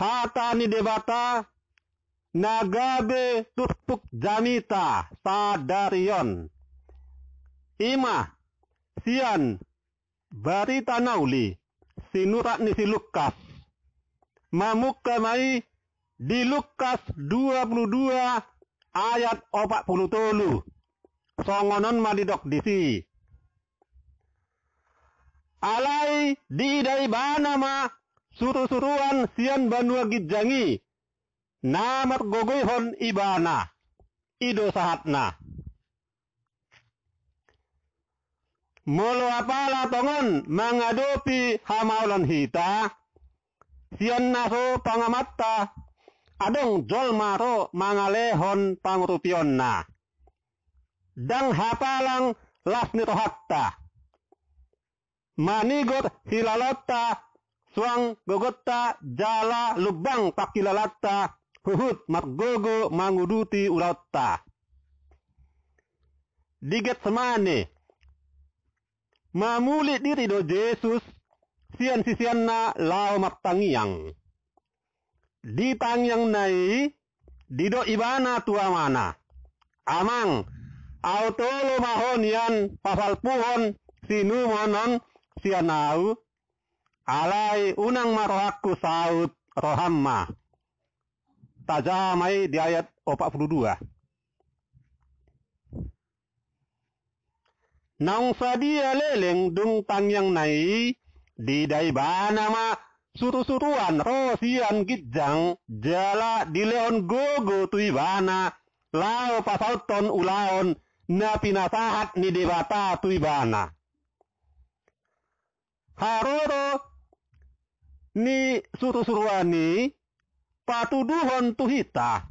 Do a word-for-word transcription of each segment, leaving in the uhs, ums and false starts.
hata ni Debata na gabe turpuk jamita sadari on. I ma sian Barita Na Uli sinurat ni si Lukas. Mamungka ma i di Lukas dua pulu dua ayat opat pulu tolu. Songon on ma didok disi. Alai diida ibana ma surusuruan sian banua ginjang i, na margogoihon ibana. I do sahatna. Molo apala tongon mangadopi hamaolon hita, sian na so pangamanta adong jolma ro mangalehon pangurupionna. Ndang hapalang las ni rohanta. Manigot hilalaonta, suang gogonta jala lumbang panghilalaanta, huhut margogo manguduti ulaonta. Di Getsemane, mamuli diri do Jesus sian siseanna laho martangiang. Di tangiangna i didok ibana tu Amana, "Amang, aut olo ma Ho nian pasalpuhon sinuman on sian ahu, alai unang ma rohangku saut roham ma." Tajaha ma i di ayat opat pulu dua. Naung sadia leleng dung tangiangna i, diida ibana ma surusuruan ro sian ginjang jala dilehon gogo tu ibana laho pasauthon ulaon na pinasahat ni Debata tu ibana. Haroro ni surusuruan i patuduhon tu hita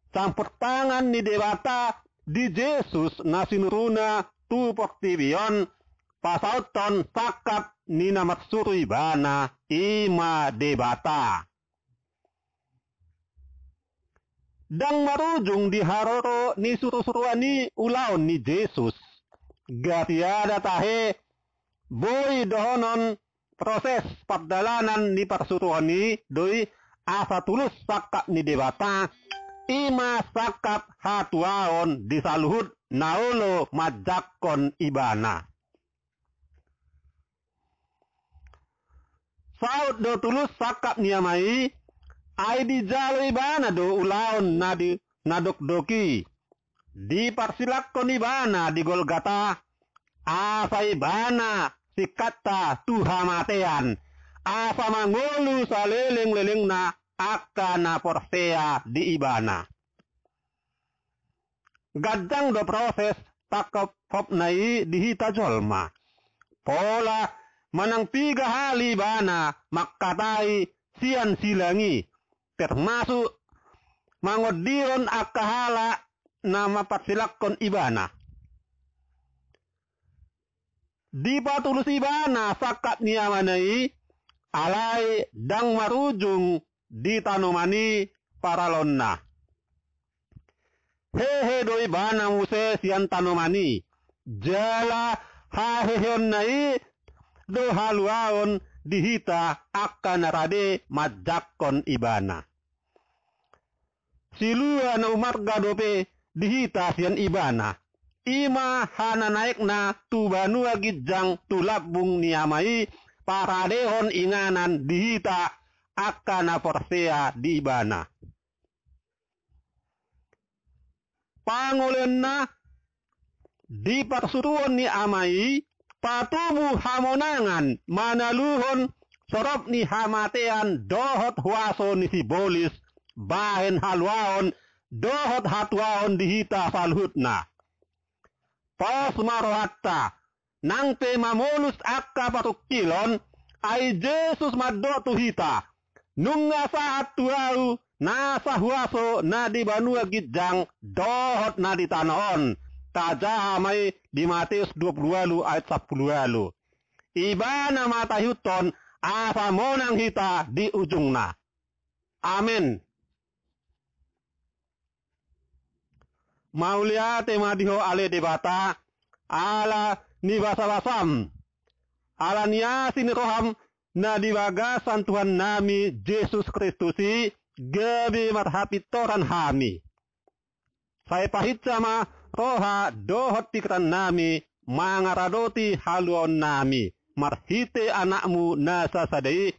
campur tangan ni Debata di Jesus na sinuruna tu portibi on pasauthon sangkap ni na marsuru ibana, i ma Debata. Ndang marujung di haroro ni surusuruan i ulaon ni Jesus. Gatiada tahe boi dohonon proses pardalanan ni parsuruon i do i asa tulus sangkap ni Debata, i ma sangkap hatuaon di saluhut na olo manjangkon ibana. Saut do tulus sangkap ni Ama i, ai dijalo ibana do ulaon na di na dokdok i. Diparsilangkon ibana di Golgata, asa ibana singkatta tu hamatean, asa mangolu salelenglelengna angka na porsea di ibana. Ganjang do proses tangkophopna i di hita jolma. Pola manang piga hali ibana mangkatai sian silang i, termasuk mangondiron angka halak na mamparsilangkon ibana. Dipatulus ibana sangkap ni Amana i, alai ndang marujung di tanoman i paralaonna. Hehe do ibana muse sian tanoman i, jala haheheonna i do haluaon di hita angka na rade manjangkon ibana. Silua na umarga dope di hita sian ibana, i ma hananaekna tu banua ginjang tu lambung ni Ama i, paradehon inganan di hita angka na porsea di ibana. Pangolaionna di parsuruon ni Ama i patubu hamonangan manaluhon sorop ni hamatean dohot huaso ni sibolis, bahen haluaon dohot hatuaon di hita saluhutna. Pos ma rohanta, nang pe mamolus angka parungkilon, ai Jesus mandok tu hita, nunga sahat tu ahu nasa huaso na di banua ginjang dohot na di tano on. Tajaha ma i di Mateus dua pulu ualu ayat sampulu ualu. Ibana ma taihuthon asa monang hita di ujungna. Amen. Mauliate ma di Ho ale Debata, ala ni basabasam, ala ni asi ni roham, na di bagasan Tuhannami Jesus Kristus i gabe marhapintoran hami. Sai pahinsa ma roha dohot pingkirannami mangaradoti haluaonnami marhite Anakmu na sasada i,